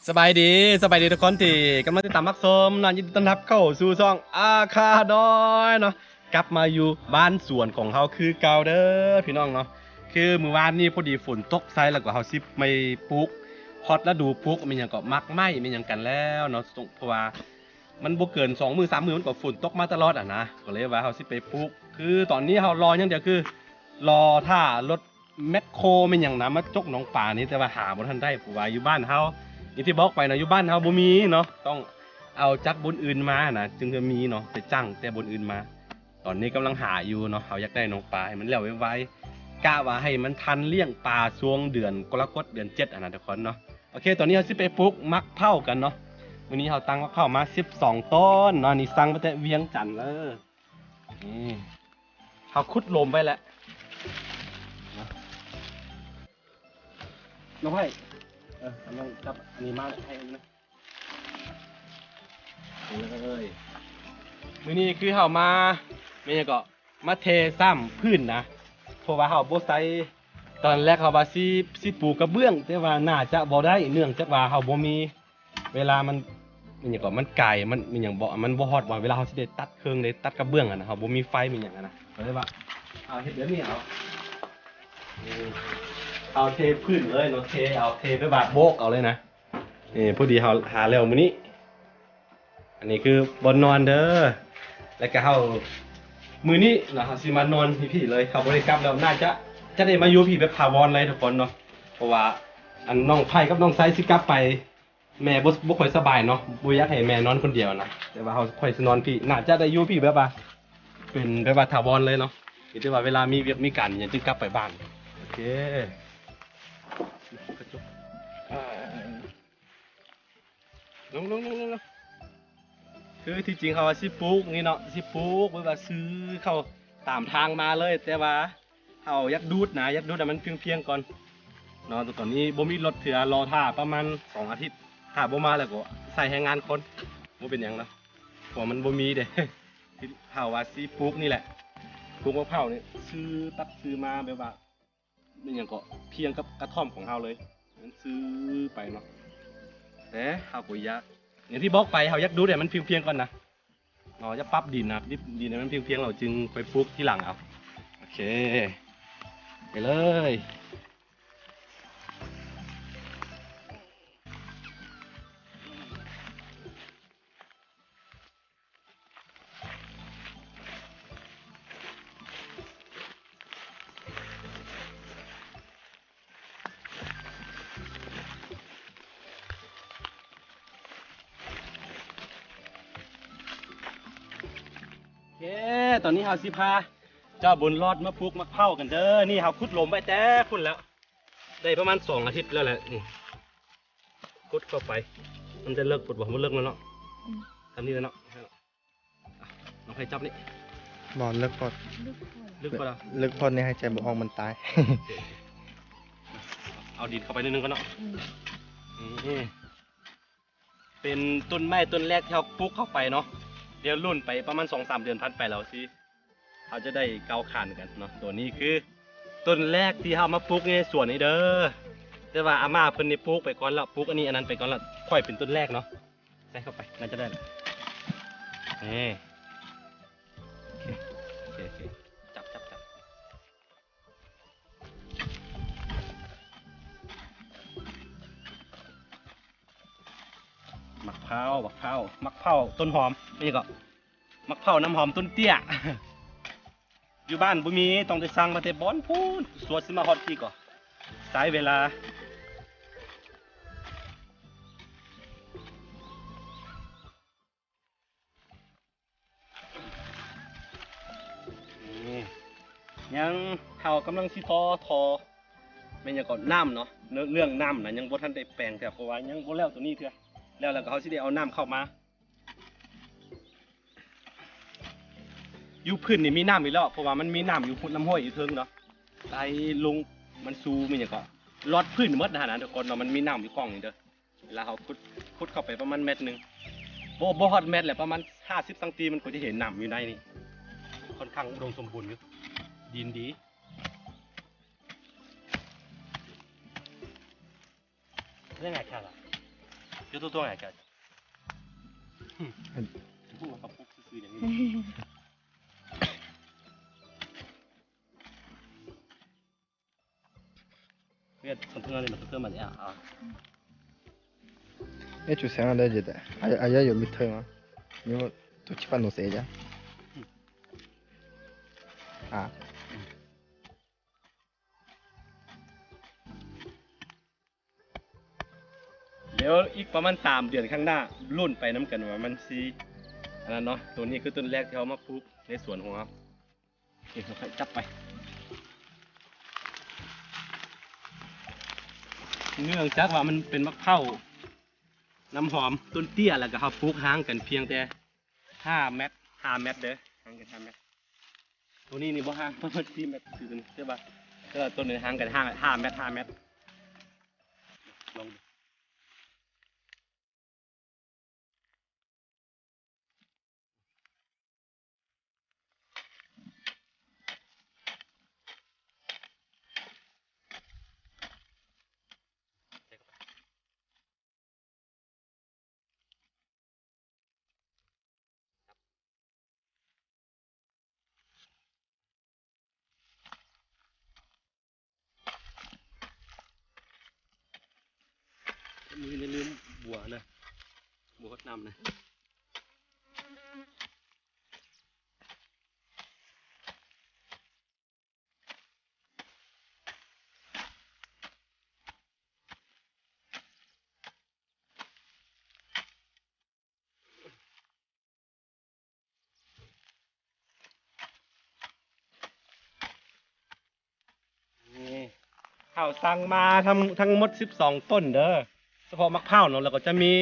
ສະບາຍດີ ສະບາຍດີທຸກຄົນທີ່ກຳລັງຕິດຕາມຮັບຊົມເນາະ, ຍິນດີຕ້ອນຮັບເຂົ້າສູ່ຊ່ອງອາຄານ້ອຍເນາະ, ກັບມາຢູ່ບ້ານສວນຂອງເຮົາຄືເກົ່າເດີພີ່ນ້ອງເນາະ. ຄືມື້ວານນີ້ພໍດີຝົນຕົກໃສ່ ແລ້ວກໍເຮົາຊິໄປປູກ ຮອດລະດູປູກ ແມ່ນຫຍັງກໍໝາກໄມ້ແມ່ນຫຍັງກັນແລ້ວເນາະ, ເພາະວ່າ ມັນບໍ່ເກີນສອງມື້ສາມມື້ ມັນກໍຝົນຕົກມາຕະຫຼອດຫັ້ນນະ, ກໍເລີຍວ່າເຮົາຊິໄປປູກ. ຄືຕອນນີ້ເຮົາລໍຢ່າງດຽວ ຄືລໍຖ້າລົດແມັກໂຄແມ່ນຫຍັງນະ ມາຈົກໜອງປານີ້, ແຕ່ວ່າຫາບໍ່ທັນໄດ້ ເພາະວ່າຢູ່ບ້ານເຮົາ ຢ່າງທີ່ບອກໄປເນາະ, ຢູ່ບ້ານເຮົາບໍ່ມີເນາະ, ຕ້ອງເອົາຈາກບ່ອນອື່ນມານະ ຈຶ່ງຈະມີເນາະ, ໄປຈ້າງແຕ່ບ່ອນອື່ນມາ. ຕອນນີ້ກຳລັງຫາຢູ່ເນາະ, ເຮົາຢາກໄດ້ໜອງປາໃຫ້ມັນແລ້ວໄວໆ, ກະວ່າໃຫ້ມັນທັນລ້ຽງປາຊ່ວງເດືອນກໍລະກົດ ເດືອນເຈັດຫັ້ນນະທຸກຄົນເນາະ. ໂອເຄ ຕອນນີ້ເຮົາຊິໄປປູກໝາກເພົ້າກັນເນາະ. ມື້ນີ້ເຮົາຕັ້ງໝາກເພົ້າມາສິບສອງຕົ້ນເນາະ, ນີ້ສັ່ງມາແຕ່ວຽງຈັນເລີຍ. ນີ້ເຮົາຂຸດຫຼົມໄວ້ແລ້ວເນາະ. ນ້ອງໄພ ເອີ ນ້ອງຈັບອັນນີ້ມາໃຫ້ນະ. ເລີຍ ມື້ນີ້ຄືເຮົາມາ ແມ່ນຫຍັງເກາະ ມາເທຊ້ຳພື້ນນະ, ເພາະວ່າເຮົາບໍ່ໃສ່. ຕອນແລກເຮົາວ່າຊິ ຊິປູກະເບື້ອງ ແຕ່ວ່າໜ້າຈະບໍ່ໄດ້ ເນື່ອງຈາກວ່າເຮົາບໍ່ມີເວລາ. ມັນ ແມ່ນຫຍັງເກາະ ມັນໄກ ມັນ ແມ່ນຫຍັງບໍ່ ມັນບໍ່ຮອດວ່າເວລາເຮົາຊິໄດ້ຕັດເຄິ່ງ ໄດ້ຕັດກະເບື້ອງຫັ້ນນະ, ເຮົາບໍ່ມີໄຟ ແມ່ນຫຍັງຫັ້ນນະ, ກໍເລີຍວ່າເອົາເຮັດແບບນີ້ເອົາ. ເອີ ເອົາເທພື້ນເລີຍເນາະ, ເທເອົາ ເທແບບວ່າໂບກເອົາເລີຍນະ. ນີ້ ພໍດີເຮົາຫາແລ້ວມື້ນີ້. ອັນນີ້ຄືບ່ອນນອນເດີ. ແລ້ວກະເຮົາ ມື້ນີ້ເນາະ ເຮົາຊິມານອນຢູ່ພີ້ເລີຍ, ເຮົາບໍ່ໄດ້ກັບແລ້ວ. ໜ້າຈະ ຈະໄດ້ມາຢູ່ພີ້ແບບຖາວອນເລີຍທຸກຄົນເນາະ, ເພາະວ່າອັນນ້ອງໄພກັບນ້ອງໄຊຊິກັບໄປ, ແມ່ບໍ່ ບໍ່ຄ່ອຍສະບາຍເນາະ, ບໍ່ຢາກໃຫ້ແມ່ນອນຄົນດຽວນະ, ແຕ່ວ່າເຮົາ ຂ້ອຍຊິນອນພີ້. ໜ້າຈະໄດ້ຢູ່ພີ້ແບບວ່າ ເປັນແບບວ່າຖາວອນເລີຍເນາະ, ມີແຕ່ວ່າເວລາມີວຽກມີການຫຍັງຈຶ່ງກັບໄປບ້ານ. ໂອເຄ ລົງໆໆໆ ຄືທີ່ຈິງເຮົາວ່າຊິປູກນີ້ເນາະ, ຊິປູກແບບວ່າຊື້ເຂົ້າຕາມທາງມາເລີຍ, ແຕ່ວ່າເຮົາຢາກດູດນະ ຢາກດູດໃຫ້ມັນພຽງໆກ່ອນເນາະ. ຕອນນີ້ບໍ່ມີລົດເທື່ອ, ລໍຖ້າປະມານສອງອາທິດ, ຖ້າບໍ່ມາແລ້ວກໍໃຊ້ແຮງງານຄົນ, ບໍ່ເປັນຫຍັງເນາະ, ເພາະວ່າມັນບໍ່ມີເດ້. ທີ່ເຮົາວ່າຊິປູກນີ້ແຫຼະ, ປູກໝາກເພົ້ານີ້ ຊື້ ຕັດຊື້ມາແບບວ່າ ແມ່ນຫຍັງເກາະ ພຽງກັບກະທ່ອມຂອງເຮົາເລີຍ, ມັນຊື້ໄປເນາະ. ແຕ່ເຮົາກໍຢາກ ຢ່າງທີ່ບອກໄປ ເຮົາຢາກດູດໃຫ້ມັນພຽງໆກ່ອນນະເນາະ, ຢາກປັບດິນນະ, ດິນ ດິນໃຫ້ມັນພຽງໆ ແລ້ວຈຶ່ງໄປປູກທີຫຼັງເອົາ. ໂອເຄ ໄປເລີຍ. ເຄ ຕອນນີ້ເຮົາຊິພາເຈົ້າບຸນລອດມາປູກໝາກເພົ້າກັນເດີ. ນີ້ເຮົາຂຸດຫຼົມໄວ້ແຕ່ພຸ້ນແລ້ວ ໄດ້ປະມານສອງອາທິດແລ້ວແຫຼະ. ນີ້ ຂຸດເຂົ້າໄປ ມັນຈະເລິກພຸ້ນບໍ່? ບໍ່ເລິກແລ້ວເນາະ. ອືມ ສ່ຳນີ້ແຫຼະເນາະ. ນ້ອງໄພຈັບນີ້. ບໍ່ ເລິກໂພດ. ເລິກໂພດ ເລິກໂພດນີ້ຫາຍໃຈບໍ່ອອກ ມັນຕາຍ. ໂອເຄ ເອົາດິນເຂົ້າໄປໜ້ອຍໜຶ່ງກ່ອນເນາະ. ອືມ ນີ້ເປັນຕົ້ນໄມ້ຕົ້ນແລກທີ່ເຮົາປູກເຂົ້າໄປເນາະ. ດຽວລຸ້ນໄປປະມານສອງສາມເດືອນຜ່ານໄປແລ້ວຊິ ເຮົາຈະໄດ້ກ້າວຂານກັນເນາະ. ໂຕນີ້ຄືຕົ້ນແລກທີ່ເຮົາມາປູກໃນສວນນີ້ເດີ. ແຕ່ວ່າອາມ່າເພິ່ນນີ້ປູກໄປກ່ອນແລ້ວ, ປູກອັນນີ້ອັນນັ້ນໄປກ່ອນແລ້ວ, ຂ້ອຍເປັນຕົ້ນແລກເນາະ. ໃສ່ເຂົ້າໄປ ໜ້າຈະໄດ້ແຫຼະ. ນີ້ ໂອເຄ ໂອເຄ ໂອເຄ ຈັບ ຈັບ ຈັບ. ໝາກເພົ້າ ໝາກເພົ້າ ໝາກເພົ້າ ຕົ້ນຫອມ ນີ້ກໍໝາກເພົ້ານ້ຳຫອມຕົ້ນເຕ້ຍ. ຢູ່ບ້ານບໍ່ມີ ຕ້ອງໄດ້ສັ່ງມາແຕ່ບ່ອນພຸ້ນ, ສວດຊິມາຮອດພີ້ກໍໃຊ້ເວລາ. ນີ້ ຍັງ ເຮົາກຳລັງຊິຕໍ່ທໍ່ ແມ່ນຫຍັງເກາະ ນ້ຳເນາະ. ເລື່ອງ ເລື່ອງນ້ຳນະ ຍັງບໍ່ທັນໄດ້ແປງເທື່ອ ເພາະວ່າຍັງບໍ່ແລ້ວໂຕນີ້ເທື່ອ. ແລ້ວ ແລ້ວກໍເຮົາຊິໄດ້ເອົານ້ຳເຂົ້າມາ. ຢູ່ພື້ນນີ້ມີນ້ຳຢູ່ແລ້ວ ເພາະວ່າມັນມີນ້ຳຢູ່ພຸ້ນ ລຳຫ້ວຍຢູ່ເທິງເນາະ ໄຫຼລົງ ມັນຊູ ແມ່ນຫຍັງເກາະ ລອດພື້ນໝົດຫັ້ນນະທຸກຄົນເນາະ. ມັນມີນ້ຳຢູ່ກ້ອງນີ້ເດີ. ເວລາເຮົາຂຸດ ຂຸດເຂົ້າໄປປະມານແມັດໜຶ່ງ ບໍ່ ບໍ່ຮອດແມັດແຫຼະ ປະມານຫ້າສິບຊັງຕີ ມັນກໍຈະເຫັນນ້ຳຢູ່ໃນນີ້. ຂ້ອນຂ້າງອຸດົມສົມບູນຢູ່ ດິນດີ. ເລື່ອງຫາຍຂາດລະ Yo tutuang aja. Hmm. Tutuang apa? Susu yang ini. Lihat, tutuang ada, tutuang ada. Ah, ah. Eh, tu sana ada je dah. Ayah, ayah yo mithai ma. Yo tu cepat no saja. Ah. ດຽວອີກປະມານສາມເດືອນຂ້າງໜ້າ ລຸ້ນໄປນຳກັນວ່າມັນຊິ ອັນນັ້ນເນາະ. ໂຕນີ້ຄືຕົ້ນແລກທີ່ເຮົາມາປູກໃນສວນຂອງເຮົາ. ໂອເຄ ເຮົາຄ່ອຍຈັບໄປ. ເນື່ອງຈາກວ່າມັນເປັນໝາກເຜົານ້ຳຫອມ ຕົ້ນເຕ້ຍ ແລ້ວກໍເຮົາປູກຫ່າງກັນພຽງແຕ່ຫ້າແມັດ ຫ້າແມັດເດີ ຫ່າງກັນຫ້າແມັດ. ໂຕນີ້ນີ້ບໍ່ຫ່າງ ປະມານສີ່ແມັດຊື່ໆ ແຕ່ວ່າ ແຕ່ວ່າຕົ້ນນີ້ຫ່າງກັນຫ້າ ຫ້າແມັດ ຫ້າແມັດ. ລອງເບິ່ງ. ມື້ນີ້ລືມບົວນະ ບົວຫົດນ້ຳນະ. ນີ້ ເຮົາສັ່ງມາທັງ ທັງໝົດສິບສອງຕົ້ນເດີ ສະເພາະໝາກເຜົາເນາະ ແລ້ວກໍຈະມີ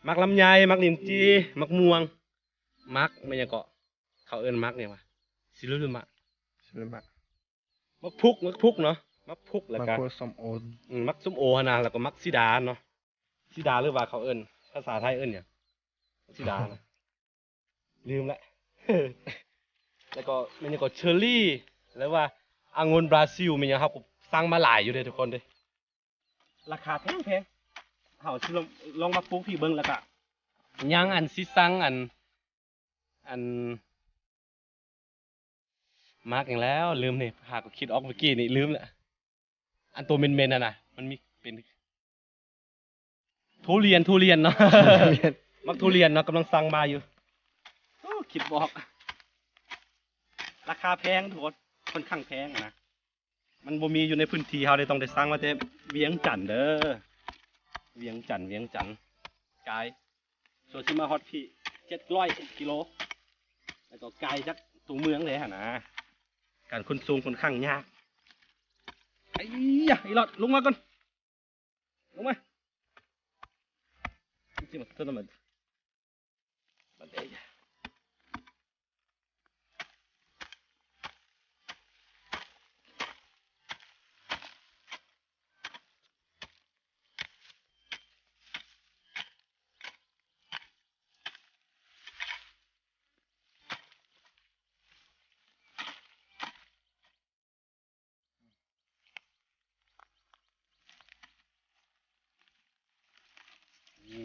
ໝາກລຳໄຍ ໝາກລິນຈີ່ ໝາກມ່ວງ ໝາກ ແມ່ນຫຍັງເກາະ ເຂົາເອີ້ນໝາກຫຍັງວະ ຊິລຸມະ ຊິລຸມະ ໝາກພຸກ ໝາກພຸກເນາະ ໝາກພຸກ ແລ້ວກໍ ໝາກພຸກ ສົ້ມໂອ ອືມ ໝາກສົ້ມໂອຫັ້ນນະ ແລ້ວກໍໝາກສີດາເນາະ ສີດາ ຫຼືວ່າເຂົາເອີ້ນ ພາສາໄທເອີ້ນຫຍັງ ສີດານະ ລືມລະ ແລ້ວກໍແມ່ນຫຍັງກໍເຊີຣີ ຫຼືວ່າອະງຸ່ນບຣາຊິລ ແມ່ນຫຍັງ ເຮົາກໍສັ່ງມາຫຼາຍຢູ່ເດ້ທຸກຄົນເດ້ ລາຄາແພງໆ. ເຮົາຊິລອງ ລອງມາປູກທີ່ເບິ່ງ ແລ້ວກະຍັງອັນຊິສັ່ງອັນ ອັນ ໝາກຫຍັງແລ້ວ ລືມນີ້ ຫາກໍຄິດອອກເມື່ອກີ້ນີ້ ລືມແລ້ວ ອັນໂຕເໝັນໆຫັ້ນນະ ມັນມີເປັນ ທຸລຽນ ທຸລຽນເນາະ ໝາກທຸລຽນເນາະ ກຳລັງສັ່ງມາຢູ່. ໂອ້ ຄິດບໍ່ອອກ ລາຄາແພງທຸກຄົນ ຂ້ອນຂ້າງແພງນະ ມັນບໍ່ມີຢູ່ໃນພື້ນທີ່ເຮົາເດ້ ຕ້ອງໄດ້ສັ່ງມາແຕ່ວຽງຈັນເດີ ວຽງຈັນ ວຽງຈັນ ກາຍ ສ່ວນຊິມາຮອດພີ້ ເຈັດຮ້ອຍກິໂລ ແລ້ວກໍກາຍຈາກຕົວເມືອງເລີຍຫັ້ນນະ ການຂົນສົ່ງຂ້ອນຂ້າງຍາກ. ໄອ້ຍະ ອີຫຼອດ ລົງມາກ່ອນ. ລົງມາ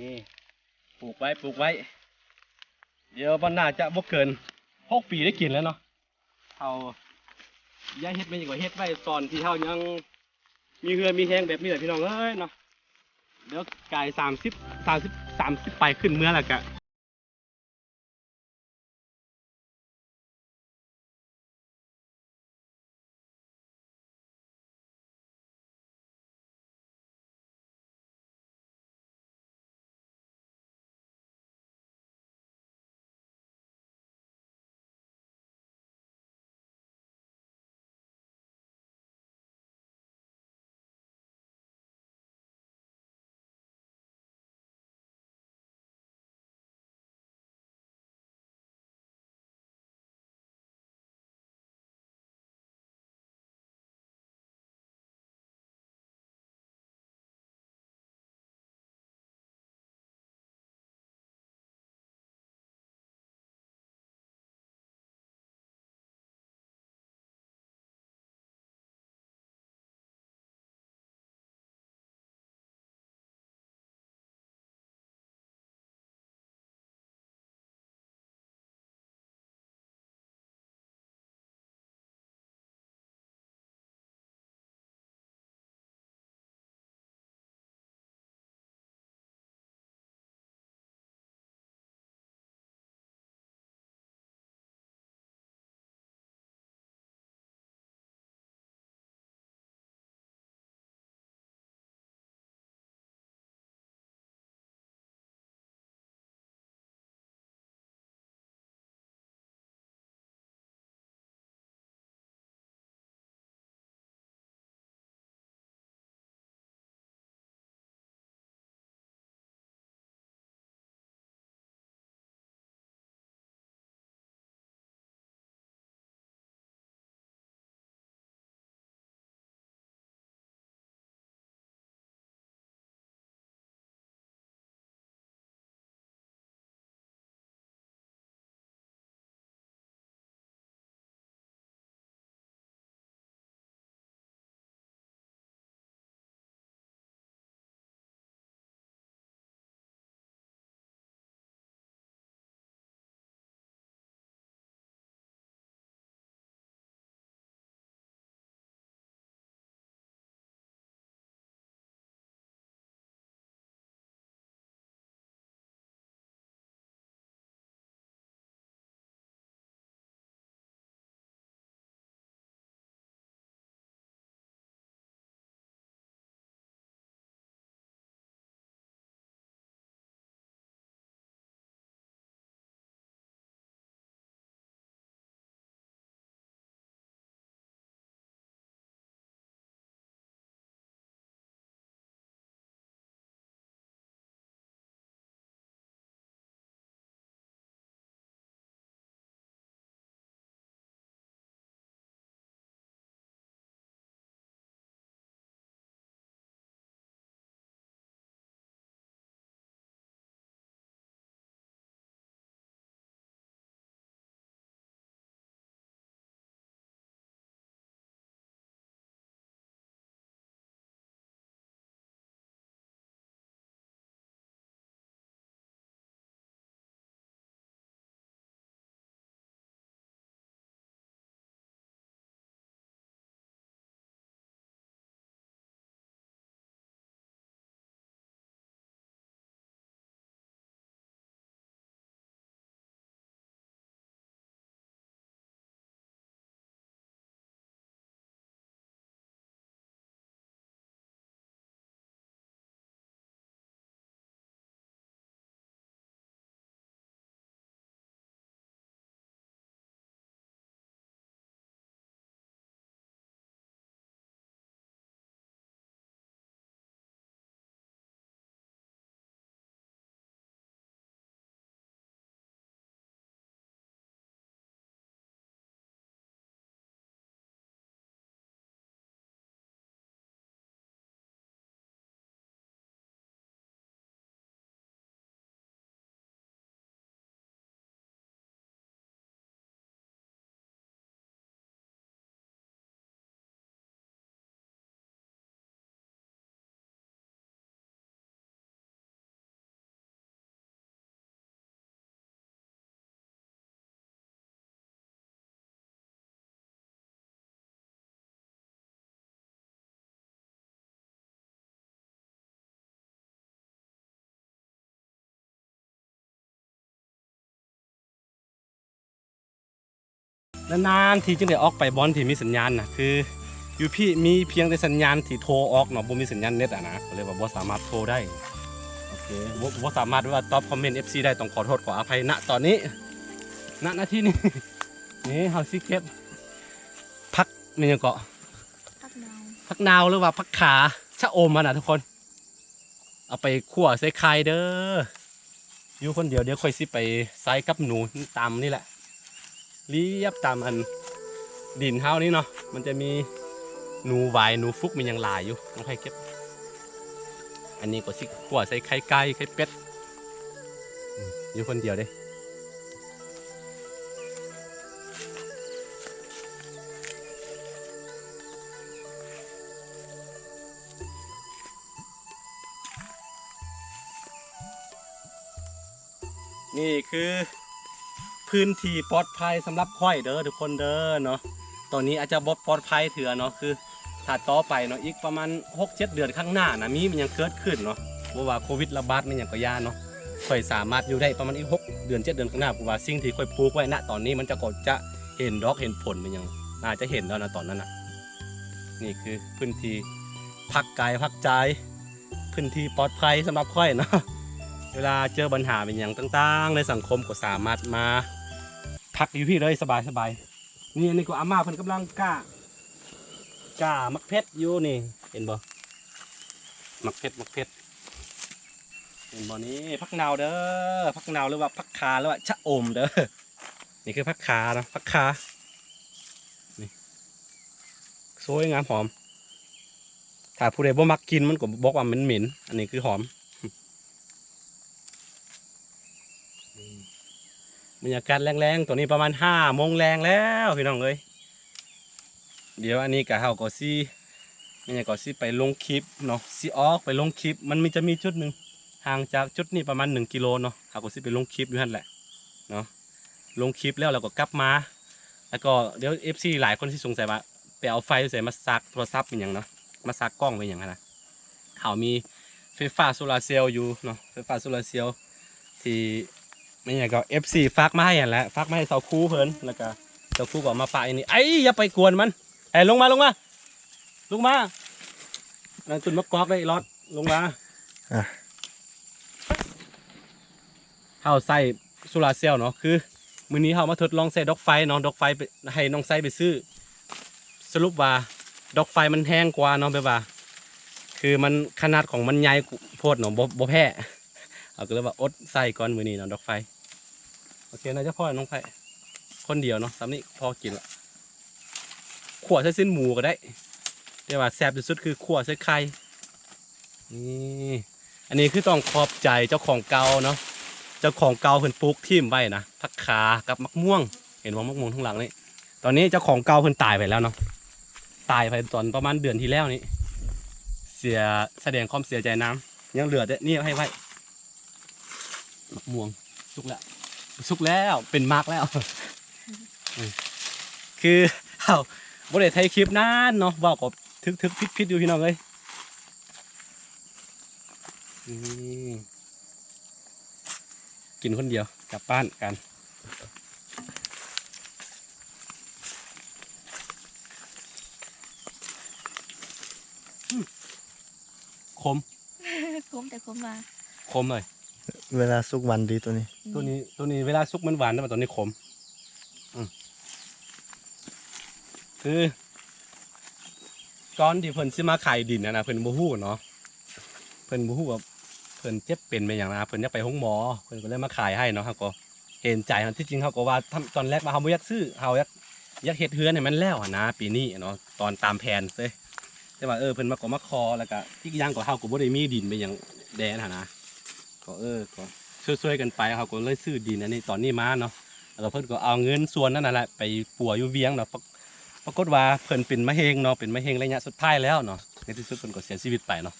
ນີ້ ປູກໄວ້ ປູກໄວ້ ດຽວມັນໜ້າຈະບໍ່ເກີນຫົກປີໄດ້ກິນແລ້ວເນາະ. ເຮົາຢ່າເຮັດແມ່ນຫຍັງກໍເຮັດໄວ້ ຕອນທີ່ເຮົາຍັງມີເຫື່ອມີແຮງແບບນີ້ແຫຼະ ພີ່ນ້ອງເອີຍເນາະ. ດຽວກາຍສາມສິບ ສາມສິບ ສາມສິບປາຍຂຶ້ນເມືອແລ້ວກະ ນານໆທີຈຶ່ງໄດ້ອອກໄປບ່ອນທີ່ມີສັນຍານນະ ຄືຢູ່ພີ້ມີພຽງແຕ່ສັນຍານທີ່ໂທອອກເນາະ ບໍ່ມີສັນຍານເນັດອະນະ ກໍເລີຍວ່າບໍ່ສາມາດໂທໄດ້. ໂອເຄ ບໍ່ ບໍ່ສາມາດວ່າຕອບຄອມເມັນເອັຟຊີໄດ້ ຕ້ອງຂໍໂທດຂໍອະໄພນະຕອນນີ້ ນະນາທີນີ້. ນີ້ເຮົາຊິເກັບຜັກ ແມ່ນຫຍັງເກາະ? ຜັກນາວ ຜັກນາວ ຫຼືວ່າຜັກຂາ ຊະອົມຫັ້ນນະທຸກຄົນ. ເອົາໄປຂົ້ວໃສ່ໄຂ່ເດີ. ຢູ່ຄົນດຽວ ດຽວຂ້ອຍຊິໄປໃສ່ກັບໜູຕາມນີ້ແຫຼະ ລຽບຕາມອັນດິນເຮົານີ້ເນາະ ມັນຈະມີໜູຫວາຍ ໜູຟຸກ ມີຫຍັງຫຼາຍຢູ່. ນ້ອງໄພເກັບ ອັນນີ້ກໍຊິຂົ້ວໃສ່ໄຂ່ໄກ່ ໄຂ່ເປັດ ອືມ ຢູ່ຄົນດຽວເດ້. ນີ້ຄືພື້ນທີ່ປອດໄພສຳລັບຂ້ອຍເດີທຸກຄົນເດີເນາະ. ຕອນນີ້ອາດຈະບໍ່ປອດໄພເທື່ອເນາະ ຄືຖ້າຕໍ່ໄປເນາະ ອີກປະມານຫົກເຈັດເດືອນຂ້າງໜ້ານະ ມີແມ່ນຫຍັງເກີດຂຶ້ນເນາະ ບໍ່ວ່າໂຄວິດລະບາດແມ່ນຫຍັງກໍຢ່າເນາະ ຂ້ອຍສາມາດຢູ່ໄດ້ປະມານອີກຫົກເດືອນເຈັດເດືອນຂ້າງໜ້າ ເພາະວ່າສິ່ງທີ່ຂ້ອຍປູກໄວ້ນະຕອນນີ້ ມັນຈະກໍຈະເຫັນດອກເຫັນຜົນແມ່ນຫຍັງ ໜ້າຈະເຫັນແລ້ວນະຕອນນັ້ນນະ. ນີ້ຄືພື້ນທີ່ພັກກາຍພັກໃຈ ພື້ນທີ່ປອດໄພສຳລັບຂ້ອຍເນາະ. ເວລາເຈີບັນຫາແມ່ນຫຍັງຕ່າງໆໃນສັງຄົມ ກໍສາມາດມາພັກຢູ່ພີ້ເລີຍ ສະບາຍໆ. ນີ້ ອັນນີ້ກໍອາມ່າເພິ່ນກຳລັງກ້າ ກ້າໝາກເຜັດຢູ່ນີ້ ເຫັນບໍ່? ໝາກເຜັດ ໝາກເຜັດ ເຫັນບໍ່ນີ້? ຜັກນາວເດີ ຜັກນາວ ຫຼືວ່າຜັກຂາ ຫຼືວ່າຊະອົມເດີ. ນີ້ຄືຜັກຂາເນາະ ຜັກຂາ ນີ້ ສວຍງາມຫອມ. ຖ້າຜູ້ໃດບໍ່ມັກກິ່ນມັນກໍບອກວ່າມັນເໝັນ. ອັນນີ້ຄືຫອມ. ບັນຍາກາດແລງໆ ຕອນນີ້ປະມານຫ້າໂມງແລງແລ້ວພີ່ນ້ອງເອີຍ. ດຽວອັນນີ້ກະເຮົາກໍຊິ ແມ່ນຫຍັງກໍຊິໄປລົງຄລິບເນາະ ຊິອອກໄປລົງຄລິບ. ມັນມີ ຈະມີຈຸດໜຶ່ງ ຫ່າງຈາກຈຸດນີ້ປະມານໜຶ່ງກິໂລເນາະ ເຮົາກໍຊິໄປລົງຄລິບຢູ່ຫັ້ນແຫຼະເນາະ. ລົງຄລິບແລ້ວ ແລ້ວກໍກັບມາ ແລ້ວກໍດຽວເອັຟຊີຫຼາຍຄົນຊິສົງໄສວ່າ ໄປເອົາໄຟຢູ່ໃສມາສາກໂທລະສັບອີ່ຫຍັງເນາະ ມາສາກກ້ອງໄວ້ຫຍັງຫັ້ນນະ. ເຮົາມີໄຟຟ້າໂຊລາເຊວຢູ່ເນາະ ໄຟຟ້າໂຊລາເຊວທີ່ ແມ່ນຫຍັງກໍ ເອັຟຊີ ຝາກມາໃຫ້ຫັ້ນແຫຼະ ຝາກມາໃຫ້ຊາວຄູເພິ່ນ ແລ້ວກໍຊາວຄູກໍເອົາມາປະຢູ່ນີ້. ໄອ້ ຢ່າໄປກວນມັນ ໄອ້ ລົງມາ ລົງມາ ລົງມາ ນັ້ນຕົ້ນໝາກກອກເດ້ ລອດ ລົງມາ. ອ່ະ ເຮົາໃຊ້ໂຊລາເຊວເນາະ ຄືມື້ນີ້ເຮົາມາທົດລອງໃຊ້ດອກໄຟເນາະ ດອກໄຟໄປ ໃຫ້ນ້ອງໄຊໄປຊື້. ສະຫຼຸບວ່າດອກໄຟມັນແຮງກວ່າເນາະ ແບບວ່າ ຄືມັນ ຂະໜາດຂອງມັນໃຫຍ່ໂພດເນາະ ບໍ່ ບໍ່ແພ້. ເຮົາກໍເລີຍວ່າອົດໃຊ້ກ່ອນມື້ນີ້ເນາະ ດອກໄຟ. ໂອເຄ ໜ້າຈະພໍແລ້ວນ້ອງໄພ ຄົນດຽວເນາະ ສ່ຳນີ້ພໍກິນລະ. ຂົ້ວໃສ່ຊີ້ນໝູກໍໄດ້ ແຕ່ວ່າແຊບທີ່ສຸດຄືຂົ້ວໃສ່ໄຂ່. ນີ້ ອັນນີ້ຄືຕ້ອງຂອບໃຈເຈົ້າຂອງເກົ່າເນາະ ເຈົ້າຂອງເກົ່າເພິ່ນປູກຖິ້ມໄວ້ນະ ຜັກຂາກັບໝາກມ່ວງ. ເຫັນບໍ່ ໝາກມ່ວງທາງຫຼັງນີ້ ຕອນນີ້ເຈົ້າຂອງເກົ່າເພິ່ນຕາຍໄປແລ້ວເນາະ ຕາຍໄປຕອນປະມານເດືອນທີ່ແລ້ວນີ້ ເສຍ ສະແດງຄວາມເສຍໃຈນຳ. ຍັງເຫຼືອແຕ່ນີ້ໃຫ້ໄວ້ ໝາກມ່ວງສຸກແລ້ວ ສຸກແລ້ວ ເປັນໝາກແລ້ວ. ຄືເຮົາບໍ່ໄດ້ຖ່າຍຄລິບນານເນາະ ເວົ້າກໍຖືກໆຜິດໆຢູ່ພີ່ນ້ອງເອີຍ. ນີ້ ກິນຄົນດຽວກັບບ້ານກັນ. ອືມ ຂົມ ຂົມແຕ່ຂົມວ່າ ຂົມເລີຍ. ເວລາສຸກຫວານດີໂຕນີ້ ອືມ ໂຕນີ້ ໂຕນີ້ເວລາສຸກມັນຫວານ ແຕ່ວ່າຕອນນີ້ຂົມ. ອືມ ຄື ກ່ອນທີ່ເພິ່ນຊິມາຂາຍດິນຫັ້ນນະ ເພິ່ນບໍ່ຮູ້ເນາະ ເພິ່ນບໍ່ຮູ້ວ່າເພິ່ນເຈັບເປັນແມ່ນຫຍັງນະ ເພິ່ນຢາກໄປໂຮງໝໍ ເພິ່ນກໍເລີຍມາຂາຍໃຫ້ເນາະ. ເຮົາກໍເຫັນໃຈ ທີ່ຈິງເຮົາກໍວ່າ ຕອນແລກວ່າເຮົາບໍ່ຢາກຊື້ ເຮົາຢາກ ຢາກເຮັດເຮືອນໃຫ້ມັນແລ້ວຫັ້ນນະ ປີນີ້ເນາະ ຕອນຕາມແຜນເລີຍ. ແຕ່ວ່າ ເອີ ເພິ່ນມາ ກໍມາຂໍ ແລ້ວກໍອີກຢ່າງກໍເຮົາກໍບໍ່ໄດ້ມີດິນໄປຫຍັງແດ່ຫັ້ນນະ ກໍ ເອີ ກໍຊ່ວຍໆກັນໄປ ເຮົາກໍເລີຍຊື້ດິນອັນນີ້ຕອນນີ້ມາເນາະ. ແລ້ວກໍເພິ່ນກໍເອົາເງິນສ່ວນນັ້ນນະແຫຼະໄປປົວຢູ່ວຽງເນາະ. ປະ ປາກົດວ່າເພິ່ນເປັນມະເຮັງເນາະ ເປັນມະເຮັງໄລຍະສຸດທ້າຍແລ້ວເນາະ ໃນທີ່ສຸດເພິ່ນກໍເສຍຊີວິດໄປເນາະ.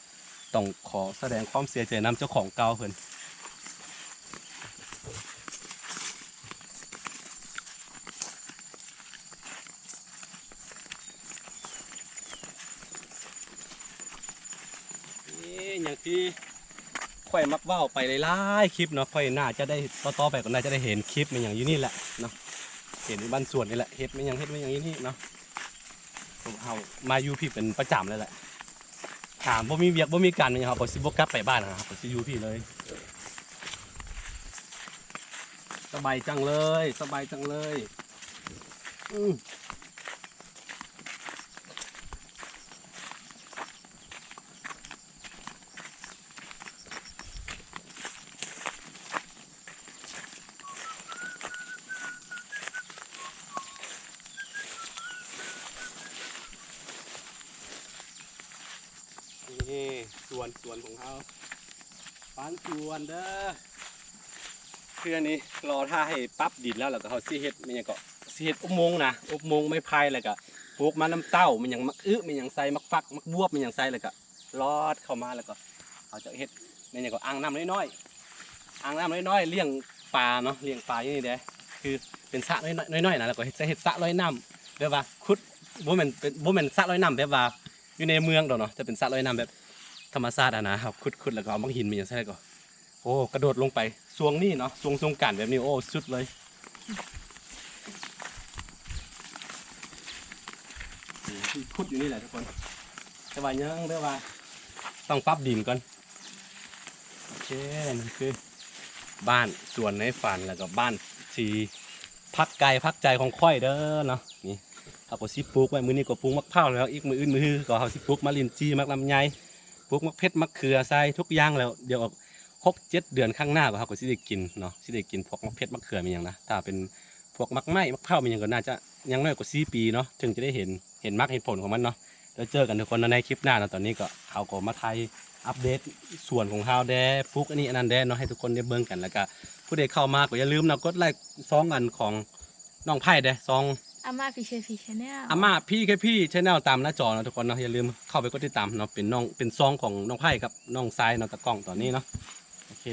ຕ້ອງຂໍສະແດງຄວາມເສຍໃຈນຳເຈົ້າຂອງເກົ່າເພິ່ນ. ນີ້ ຢ່າງທີ່ຂ້ອຍມັກເວົ້າໄປຫຼາຍໆຄລິບເນາະ ຂ້ອຍໜ້າຈະໄດ້ ຕໍ່ໆໄປກໍໜ້າຈະໄດ້ເຫັນຄລິບແມ່ນຫຍັງຢູ່ນີ້ແຫຼະເນາະ. ເຫັນຢູ່ບ້ານສວນນີ້ແຫຼະ ເຮັດແມ່ນຫຍັງ ເຮັດແມ່ນຫຍັງຢູ່ນີ້ເນາະ. ພວກເຮົາມາຢູ່ພີ້ເປັນປະຈຳເລີຍແຫຼະ. ຖ້າບໍ່ມີວຽກ ບໍ່ມີການແມ່ນຫຍັງ ເຮົາກໍຊິບໍ່ກັບໄປບ້ານນະ ເຮົາກໍຊິຢູ່ພີ້ເລີຍ. ສະບາຍຈັງເລີຍ ສະບາຍຈັງເລີຍ. ອືມ. ນີ້ສວນ ສວນຂອງເຮົາ ບ້ານສວນເດີ. ຄືອັນນີ້ລໍຖ້າໃຫ້ປັບດິນແລ້ວ ແລ້ວກໍເຮົາຊິເຮັດແມ່ນຫຍັງເກາະ ຊິເຮັດອົບໂມງນະ ອົບໂມງໄມ້ໄຜ່ ແລ້ວກໍປູກໝາກນ້ຳເຕົ້າ ແມ່ນຫຍັງ ໝາກອຶ ແມ່ນຫຍັງໃສ່ ໝາກຝັກ ໝາກບວບ ແມ່ນຫຍັງໃສ່ ແລ້ວກໍລອດເຂົ້າມາ ແລ້ວກໍເຮົາຈະເຮັດແມ່ນຫຍັງເກາະ ອ່າງນ້ຳນ້ອຍໆ ອ່າງນ້ຳນ້ອຍໆ ລ້ຽງປາເນາະ ລ້ຽງປາຢູ່ນີ້ເດ້. ຄືເປັນສະນ້ອຍໆ ນ້ອຍໆນະ ແລ້ວກໍເຮັດ ຈະເຮັດສະລອຍນ້ຳ ແບບວ່າຂຸດ ບໍ່ແມ່ນເປັນ ບໍ່ແມ່ນສະລອຍນ້ຳແບບວ່າ ຢູ່ໃນເມືອງດອກເນາະ ຈະເປັນສະລອຍນ້ຳແບບທຳມະຊາດຫັ້ນນະ. ເຮົາຂຸດໆ ແລ້ວກໍເອົາໝາກຫີນມາຫຍັງໃສ່ ແລ້ວກໍ ໂອ້ ກະໂດດລົງໄປຊ່ວງນີ້ເນາະ ຊ່ວງສົງການແບບນີ້ ໂອ້ ສຸດເລີຍ. ຂຸດຢູ່ນີ້ແຫຼະທຸກຄົນ ແຕ່ວ່າຍັງແບບວ່າຕ້ອງປັບດິນກ່ອນ. ໂອເຄ ນີ້ຄືບ້ານສວນໃນຝັນ ແລ້ວກໍບ້ານທີ່ພັກກາຍພັກໃຈຂອງຂ້ອຍເດີເນາະ. ນີ້ເຮົາກໍຊິປູກໄວ້ ມື້ນີ້ກໍປູກໝາກພ້າວແລ້ວ ອີກມື້ອື່ນມື້ຮືກໍເຮົາຊິປູກໝາກລິ້ນຈີ່ ໝາກລຳໄຍ ປູກໝາກເຜັດ ໝາກເຂືອໃສ່ທຸກຢ່າງແລ້ວ ດຽວອອກຫົກເຈັດເດືອນຂ້າງໜ້າ ເຮົາກໍຊິໄດ້ກິນເນາະ ຊິໄດ້ກິນພວກໝາກເຜັດ ໝາກເຂືອ ມີຫຍັງນະ. ຖ້າເປັນພວກໝາກໄມ້ ໝາກພ້າວ ມີຫຍັງກໍໜ້າຈະ ຢ່າງໜ້ອຍກໍສີ່ປີເນາະ ເຖິງຈະໄດ້ເຫັນ ເຫັນໝາກເຫັນຜົນຂອງມັນເນາະ. ແລ້ວເຈີກັນທຸກຄົນເນາະ ໃນຄລິບໜ້າເນາະ. ຕອນນີ້ກໍ ເຮົາກໍມາຖ່າຍອັບເດດສວນຂອງເຮົາແດ່ ປູກອັນນີ້ອັນນັ້ນແດ່ເນາະ ໃຫ້ທຸກຄົນໄດ້ເບິ່ງກັນ. ແລ້ວກໍຜູ້ໃດເຂົ້າມາກໍຢ່າລືມເນາະ ກົດໄລ້ຊ່ອງອັນຂອງນ້ອງໄພແດ່ ຊ່ອງ ອາມ່າ ພີເຄພີ Channel ອາມ່າ ພີເຄພີ Channel ຕາມໜ້າຈໍເນາະທຸກຄົນເນາະ. ຢ່າລືມເຂົ້າໄປກົດຕິດຕາມເນາະ ເປັນນ້ອງ ເປັນຊ່ອງຂອງນ້ອງໄພກັບນ້ອງຊາຍເນາະ ຕາກ້ອງຕອນນີ້ເນາະ. ໂອເຄ.